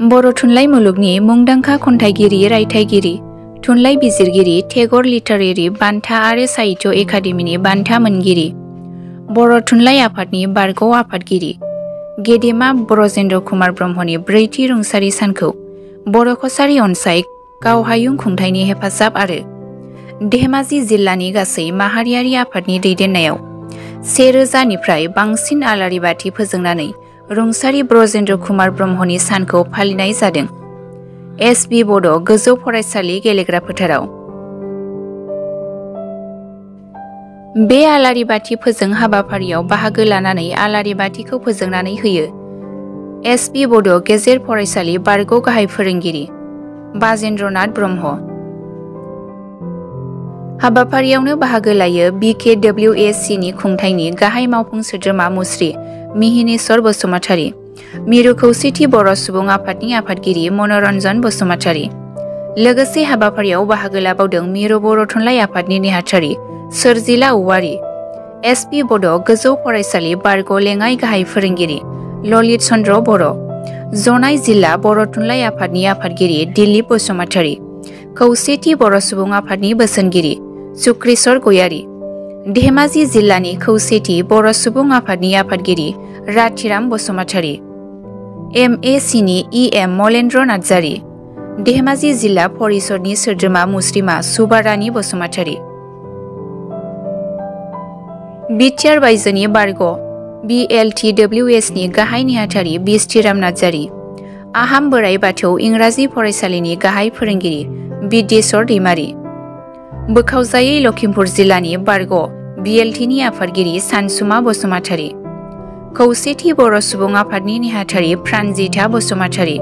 बर' थुनलाइ मुलुगनि मुंदांखा खन्थाइगिरि रायथाइगिरि थुनलाइ बिजिरगिरि टेगर लिटारेरि बान्था आरो साहित्य एकाडेमिनि बान्था मोनगिरि बर' थुनलाइ आफादनि बारग' आफादगिरि गेदेमा ब्रजेन्द्र कुमार ब्रह्मनि ब्रैथि रुंसारि सानखौ बर' कछारी अनसाय गावहायुं खुंथाइनि हेफाजाब आरो धेमाजि जिल्लानि गासै माहारियारि आफादनि दैदेननायाव 1000निफ्राय बांसिन आलारि बाथि फोजोंनानै रुंसारि ब्रजेन्द्र कुमार ब्रह्मनि सानखौ फालिनाय जादों। एस.बि. बड' गोजौ फरायसालि गेलेग्रा फोथाराव। बे आलारि बाथि फोजों हाबाफारियाव बाहागो लानानै आलारि बाथिखौ फोजोंनानै होयो एस.बि. बड' गेजेर फरायसालि बारग' गाहाय फोरोंगिरि बाजेन्द्रनाथ ब्रह्म। हाबाफारियावनो बाहागो लायो BKWSCनि खुंथाइनि गाहाय मावफुं सोद्रोमा मुस्रि मिहिनेश्वर बसुमतारी, मिरु खौसेथि बर' सुबुं आफादनि आफादगिरि मनरन्जन बसुमतारी। लोगोसे हाबाफारियाव बाहागो लाबावदों मिरु बर' थुनलाइ आफादनि नेहाथारि सोरजिला औवारी, एस.बि. बड' गोजौ फरायसालि बारग' लेङाइ गाहाय फोरोंगिरि ललित चन्द्र बर', जनाय जिल्ला बर' थुनलाइ आफादनि आफादगिरि दिलीप बसुमतारी, खौसेथि बर' सुबुं आफादनि बोसोनगिरि सुक्रेश्वर गयारी, धेमाजि जिल्लानि खौसेथि बर' सुबुं आफादनि आफादगिरि राथिराम बसुमतारी, MACनि EM मलेन्द्र नार्जारी, धेमाजि जिल्ला परिषदनि सोद्रोमा मुस्रिमा सुबारानी बसुमतारी। बिटिआर बायजोनि बारग' BLTWSनि गाहाय नेहाथारि बिस्थिराम नार्जारी, आहाम बोराइ बाथौ इंराजि फरायसालिनि गाहाय फोरोंगिरि बिद्येश्वर दैमारी, बोखावजायै लखिमपुर जिल्लानि बारग' BLTनि आफादगिरि सानसुमा बसुमतारी, खौसेथि बर' सुबुं आफादनि नेहाथारि प्रानजिथा बसुमतारी,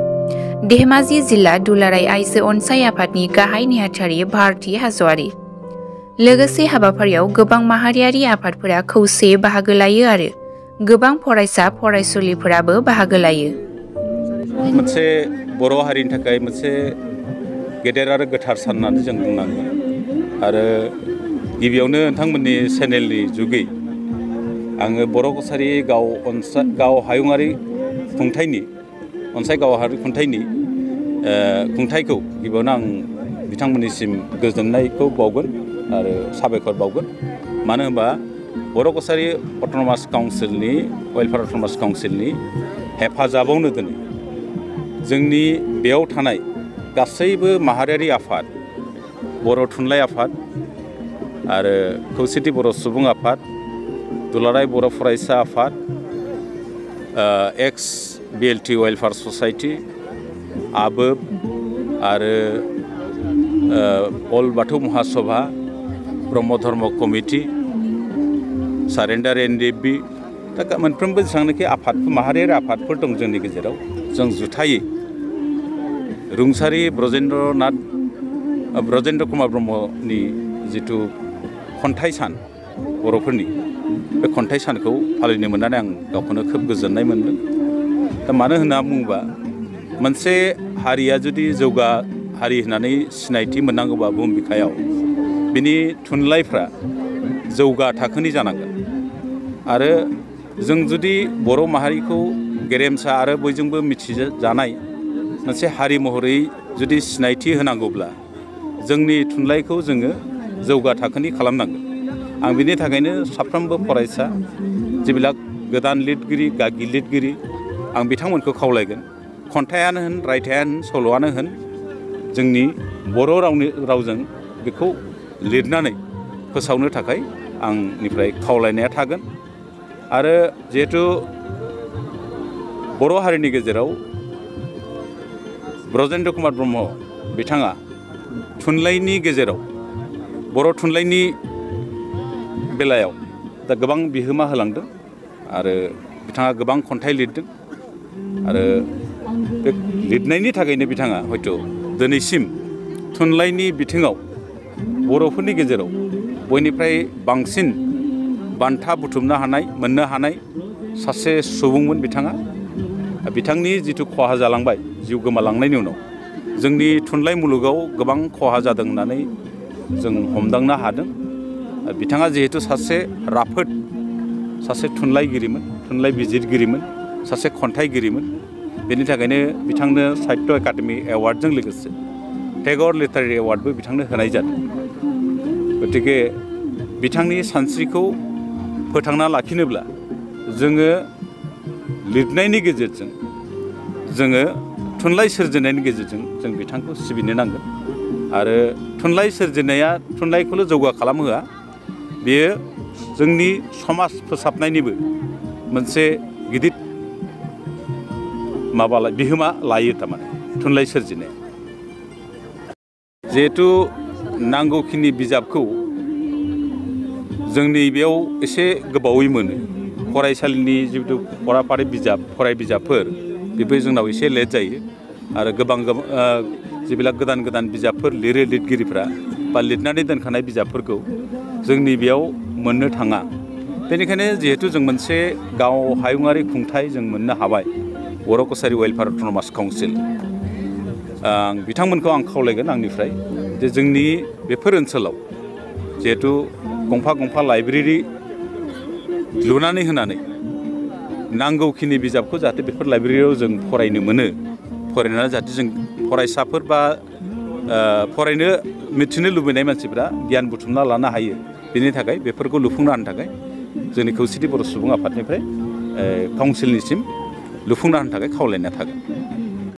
धेमाजि जिल्ला दुलाराय आइजो अनसाय आफादनि गाहाय नेहाथारि भारती हाज'वारी। लोगोसे हाबाफारियाव गोबां माहारियारि आफादफोरा खौसेयै बाहागो लायो आरो गोबां फरायसा फरायसुलिफोराबो बाहागो लायो। मोनसे बर' हारिनि थाखाय मोनसे गेदेर आरो गोथार सान होननानै जों बुंनांगोन आरो गिबियावनो नोंथांमोननि चेनेलनि जुगै आङो बर' कछारी गाव हायुङारि खुंथाइनि अनसाय गावारि खुंथाइनि खुंथाइखौ गिबियावनो आं बिथांमोननिसिम गोजोननायखौ बावगोन आरो साबायखर बावगोन। मानो होनबा बर' कछारी अट'नमास काउन्सिलनि वेलफेयार अट'नमास काउन्सिलनि हेफाजाबावनो दिनै जोंनि बेयाव थानाय गासैबो माहारियारि आफाद, बर' थुनलाइ आफाद आरो खौसेथि बर' सुबुं आफाद, दुलाराय बर' फरायसा आफाद, एक्स BLT वेलफेयार ससाइटि, आबोब आरो अल बाथौ महासभा, ब्रह्म धर्म कमिटि, सारेन्डार NDFB, दा मोनफ्रोमबो जेसेबांनाखि आफाद माहारियारि आफादफोर दं जोंनि गेजेराव जों जुथायै रुंसारि ब्रजेन्द्र कुमार ब्रह्मनि जिथु खन्थाइ सान बर'फोरनि बे खन्थाइ सानखौ फालिनो मोननानै आं गावखौनो खोब गोजोननाय मोनदों। दा मानो होनना बुङोबा मोनसे हारिया जुदि जौगा हारि होननानै सिनायथि मोननांगौबा बुहुम बिखायाव बिनि थुनलाइफ्रा जौगा थाखोनि जानांगोन आरो जों जुदि बर' माहारिखौ गेरेमसा आरो बयजोंबो मिथिजानाय मोनसे हारि महरै जुदि सिनायथि होनांगौब्ला जोंनि थुनलाइखौ जोङो जौगा थाखोनि खालामनांगोन। आं बिनि थाखायनो साफ्रोमबो फरायसा जेब्ला गोदान लिरगिरि गागि लिरगिरि आं बिथांमोनखौ खावलायगोन खन्थाइयानो होन रायथाइयानो होन सल'आनो होन जोंनि बर' रावजों बेखौ लिरनानै फोसावनो थाखाय आंनिफ्राय खावलायनाया थागोन। आरो जिहेतु बर' हारिनि गेजेराव ब्रजेन्द्र कुमार ब्रह्म बिथाङा थुनलाइनि गेजेराव बर' थुनलाइनि बेलायाव दा गोबां बिहोमा होलांदों आरो बिथाङा गोबां खन्थाइ लिरदों आरो बे लिरनायनि थाखायनो बिथाङा हयथ' दिनैसिम थुनलाइनि बिथिङाव बर'फोरनि गेजेराव बयनिफ्राय बांसिन बान्था बुथुमनो हानाय मोननो हानाय सासे सुबुंमोन बिथाङा। बिथांनि जिथु खहा जालांबाय जिउ गोमालांनायनि उनाव जोंनि थुनलाइ मुलुगाव गोबां खहा जादों होननानै जों हमदांनो हादों। बिथाङा जिहेतु सासे राफोद सासे थुनलाइगिरिमोन थुनलाइ बिजिरगिरिमोन सासे खन्थाइगिरिमोन बेनि थाखायनो बिथांनो साहित्य एकाडेमि एवार्डजों लोगोसे टेगर लिटारेरि एवार्डबो बिथांनो होनाय जादों गतिके बिथांनि सानस्रिखौ फोथांना लाखिनोब्ला जोङो लिरनायनि गेजेरजों जोङो थुनलाइ सोरजिनायनि गेजेरजों जों बिथांखौ सिबिनो नांगोन आरो थुनलाइ सोरजिनाया थुनलाइखौल' जौगा खालामहोआ बेयो जोंनि समाज फोसाबनायनिबो मोनसे गिदिर बिहोमा लायो थारमाने थुनलाइ सोरजिनाया जिहेतु नांगौखिनि बिजाबखौ जोंनि बेयाव एसे गोबावै मोनो फरायसालिनि जिहेतु फराफारि बिजाब फराय बिजाबफोर बेबो जोंनाव एसे लेट जायो आरो गोबां जेब्ला गोदान गोदान बिजाबफोर लिरो लिरगिरिफ्रा बा लिरनानै दोनखानाय बिजाबफोरखौ जोंनि बेयाव मोननो थाङा बेनिखायनो जिहेतु जों मोनसे गाव हायुङारि खुंथाय जों मोननो हाबाय बर' कसारि वेलफेयार अट'नमास काउन्सिल बिथांमोनखौ आं खावलायगोन आंनिफ्राय जे जोंनि बेफोर ओनसोलाव जिहेतु गंफा गंफा लाइब्रेरि लुनानै होनानै नांगौखिनि बिजाबखौ जाहाथे बेफोर लाइब्रेरियाव जों फरायनो मोनो फरायनानै जाहाथे जों फरायसाफोर बा फरायनो मिथिनो लुबैनाय मानसिफ्रा गियान बुथुमना लानो हायो बेनि थाखाय बेफोरखौ लुफुंना होनो थाखाय जोंनि खौसेथि बर' सुबुं आफादनिफ्राय काउन्सिलनिसिम लुफुंना होनो थाखाय खावलायनाय थागोन